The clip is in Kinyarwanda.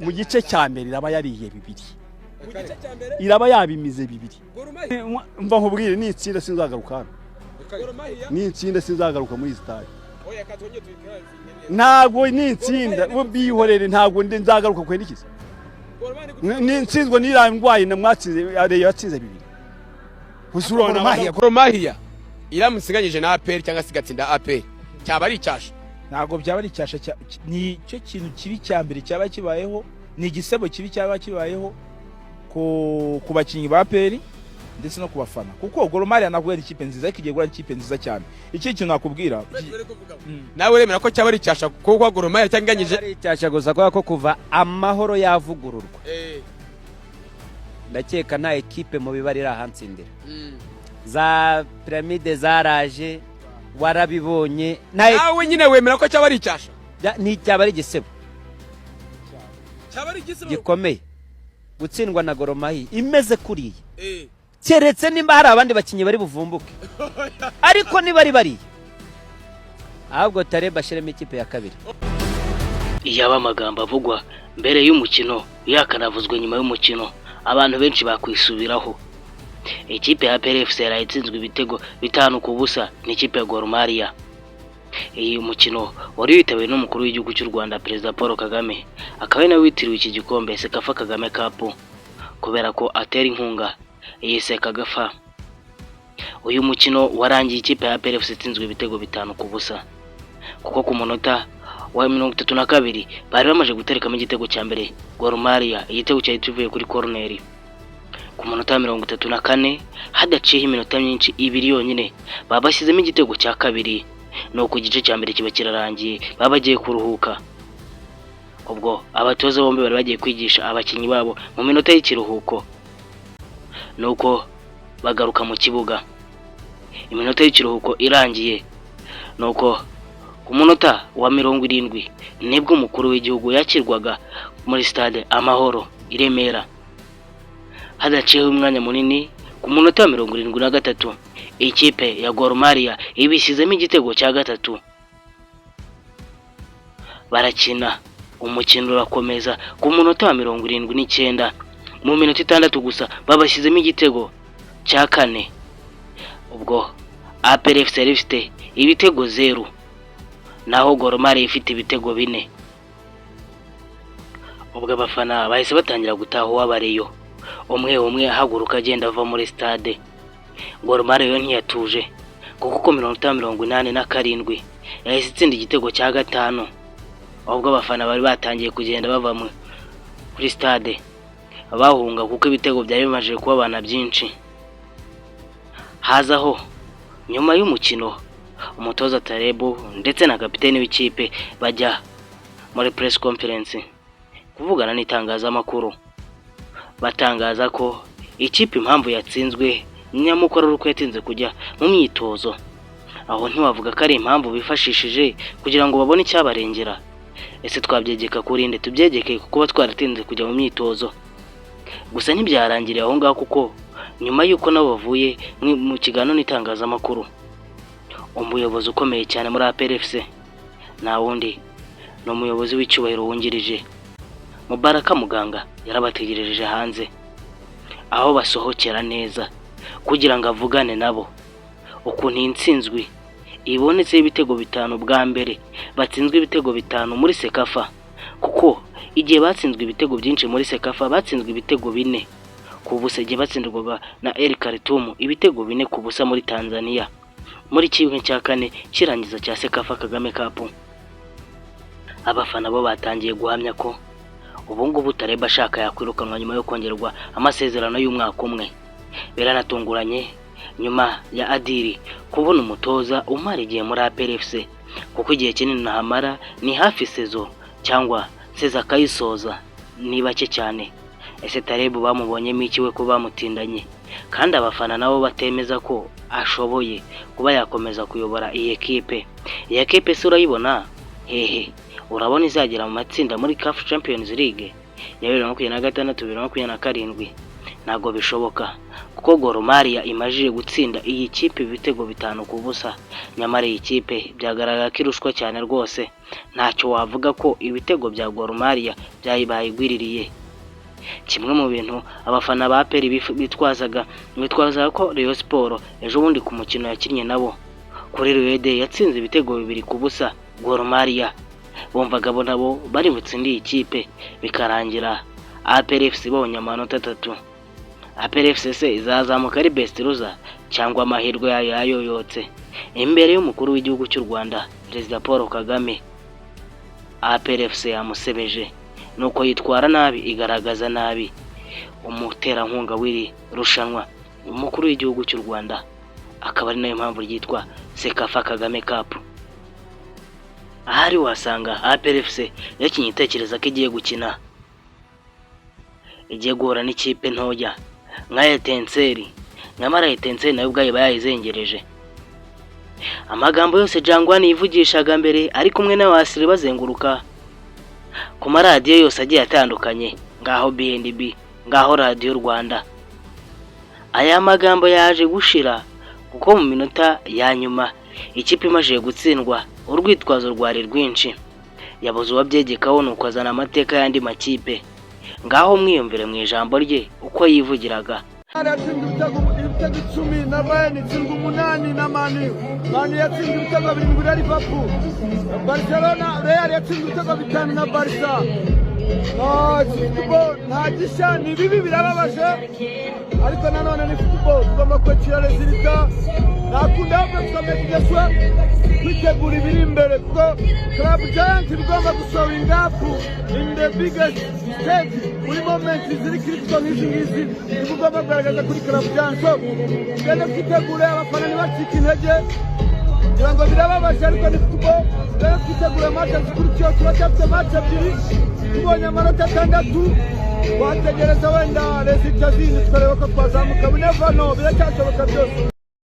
Mu gice cya mbere iraba yariye bibiri, iraba yabimize bibiri. Mva nkubwire, nitsinda sinzagaruka hano, nitsinda sinzagaruka muri stade. Ntabwo nitsinda bihorere, ntabwo nzagaruka kwerekeza. Nitsinzwe n'iriya ndwaye na mwatsinze, Rayon yatsinze bibiri. Gor Mahia iramutse inganyije na APR cyangwa se igatsinda APR, cyaba ari icyasha? Ntabwo byaba ari icyasha. Ni cyo kintu kibi cya mbere cyaba kibayeho, ni igisebo kibi cyaba kibayeho ku bakinnyi ba APR ndetse no ku bafana, kuko Gor Mahia nakubwira ni ikipe nziza, ariko igiye guhura n'ikipe nziza cyane. Ikindi kintu nakubwira, Nawe uremera ko cyaba ari icyasha kuko Gor Mahia cyangwa inganyije? Ari icyasha gusa, kubera ko kuva Amahoro yavugururwa, ndakeka nta ekipe mu bibari irahansindira. Za Piramide zaraje, warabibonye, nta Nawe nyine wemera ko cyaba ari icyasha? Ni cyaba ari igisebo Cyaba ari igisebo gikomeye gutsindwa na Gor Mahia imeze kuriya, keretse nimba hari abandi bakinnyi bari buvumbuke, ariko niba ari bariya, ahubwo Tareba ashyiremo ikipe ya kabiri. Iyaba amagambo avugwa mbere y'umukino yakanavuzwe nyuma y'umukino, abantu benshi bakwisubiraho. Ikipe ya APR FC yaraye itsinzwe ibitego 5-0 n'ikipe ya Gor Mahia. Iyi mukino wari witabiriwe n'umukuru w'igihugu cy'u Rwanda, Perezida Paul Kagame, akaba ari nawe witiriwe iki gikombe CECAFA Kagame Cup, kubera ko atera inkunga iyi CECAFA. Uyu mukino warangiye ikipe ya APR FC itsinzwe ibitego 5-0, kuko ku munota wa 32 bari bamaze guterekamo igitego cya mbere Gor Mahia, igitego cyari kivuye kuri koroneri. Ku munota wa 34, hadaciyeho iminota myinshi, ibiri yonyine, baba bashyizemo igitego cya kabiri. Nuko igice cya mbere kiba kirarangiye, baba bagiye kuruhuka. Ubwo abatoza bombi bari bagiye kwigisha abakinnyi babo mu minota y'ikiruhuko, nuko bagaruka mu kibuga iminota y'ikiruhuko irangiye. Nuko ku munota wa 70 nibwo umukuru w'igihugu yakirwaga muri Stade Amahoro i Remera. Hadaciyeho umwanya munini, ku munota wa 73, ikipe ya Gor Mahia ibishyizemo igitego cya gatatu. Barakina, umukino urakomeza. Ku munota wa 79, mu minota 6 gusa, babashyizemo igitego cya kane. Ubwo APR FC yari ifite ibitego 0, naho Gor Mahia ifite ibitego 4. Ubwo abafana bahise batangira gutaha uw'abareyo, umwe umwe ahaguruka agenda ava muri stade. Gor Mahia yo ntiyatuje, kuko ku minota 87 yahise itsinda igitego cya gatanu. Ubwo abafana bari batangiye kugenda bava kuri stade bahunga, kuko ibitego byari bimaze kubabana byinshi. Hazaho nyuma y'umukino, umutoza Tarebu ndetse na kapiteni w'ikipe bajya muri press conference kuvugana n'itangazamakuru, batangaza ko ikipe impamvu yatsinzwe nyamukuru ari uko yatinze kujya mu myitozo. Aho ntiwavuga ko ari impamvu bifashishije kugira ngo babone icyabarengera? Ese twabyegeka kuri nde? Tubyegeke ku kuba twaratinze kujya mu myitozo? Gusa ntibyarangiriye aho ngaho, kuko nyuma y'uko nabo bavuye mu kiganiro n'itangazamakuru, umuyobozi ukomeye cyane muri APR FC nta wundi, ni umuyobozi w'icyubahiro wungirije Mubaraka Muganga, yarabategereje hanze aho basohokera neza kugira ngo avugane nabo ukuntu iyi ntsinzwi ibonetseho ibitego 5, bwa mbere batsinzwe ibitego 5 muri CECAFA, kuko igihe batsinzwe ibitego byinshi muri CECAFA, batsinzwe ibitego 4-0 igihe batsindirwaga na El Khartoum ibitego 4-0 muri Tanzania muri 1/4 kirangiza cya CECAFA Kagame Cup. Abafana bo batangiye guhamya ko ubu ngubu Tareba ashaka yakwirukanwa nyuma yo kongerwa amasezerano y'umwaka umwe. Biranatunguranye nyuma ya Adiri kubona umutoza umara igihe muri APR FC, kuko igihe kinini nahamara ni hafi saison cyangwa saison akayisoza, ni bake cyane. Ese Tarebu bamubonyemo iki we ko bamutindanye, kandi abafana nabo batemeza ko ashoboye kuba yakomeza kuyobora iyi ekipe? Iyi ekipe se urayibona hehe? Urabona izagera mu matsinda muri CAF Champions League ya 2026, 2027? Ntabwo bishoboka, kuko Gor Mahia imajije gutsinda iyi kipe ibitego 5-0. Nyamara iyi kipe byagaragara ko irushwa cyane rwose. Ntacyo wavuga ko ibitego bya Gor Mahia byayibaye igwiririye. Kimwe mu bintu abafana ba APR bitwazaga ko Rayon Sport ejo bundi ku mukino yakinnye nabo kuri Rayon Day yatsinze ibitego 2-0 Gor Mahia, bumvaga bo nabo bari butsinde iyi kipe, bikarangira APR FC ibonye amanota 3. APR FC se izazamuka ari best loser, cyangwa amahirwe yayo yayoyotse imbere y'umukuru w'igihugu cy'u Rwanda, Perezida Paul Kagame? APR FC yamusebeje, nuko yitwara nabi, igaragaza nabi umuterankunga w'iri rushanwa, umukuru w'igihugu cy'u Rwanda, akaba ari nayo mpamvu ryitwa CECAFA Kagame Cup. Ahari wasanga APR FC yakinnye itekereza ko igiye gukina, igiye guhura n'ikipe ntoya nka Etincelles, nyamara Etincelles nayo ubwayo iba yayizengereje. Amagambo yose Jangwani yivugishaga mbere ari kumwe n'abasiri bazenguruka ku maradiyo yose agiye atandukanye, ngaho B&B, ngaho Radiyo Rwanda, aya magambo yaje gushira, kuko mu minota ya nyuma ikipe imajije gutsindwa, urwitwazo rwari rwinshi, yabuze uwabyegekaho, nuko azana amateka y'andi makipe. Ngaho mwiyumvire mu ijambo rye uko yivugiraga. Yatsinze ibitego 10 na Bayern, itsindwa 8 na Man U. Man U yatsinze ibitego 7 na Liverpool. Barcelona, Real yatsinze ibitego 5 na Barca. Football nta gishya, ni bibi, birababaje, ariko nanone ni football, tugomba kwakira résultat. Nta kundi, ahubwo tukamenya kwitegura ibiri imbere, kuko club giant igomba gushowing up in the biggest stage. Muri moment ziri critical nk'izi ngizi nibwo ugomba kugaragaza kuri club giant. So tugende twitegure, abafana ntibacike intege. Ngira ngo birababaje, ariko ni football. Tugende twitegure match zikurikiyeho, turacyafite match ebyiri. Tubonye amanota 6, twategereza wenda résultat zindi, tukareba ko twazamuka. We never know, biracyashoboka byose.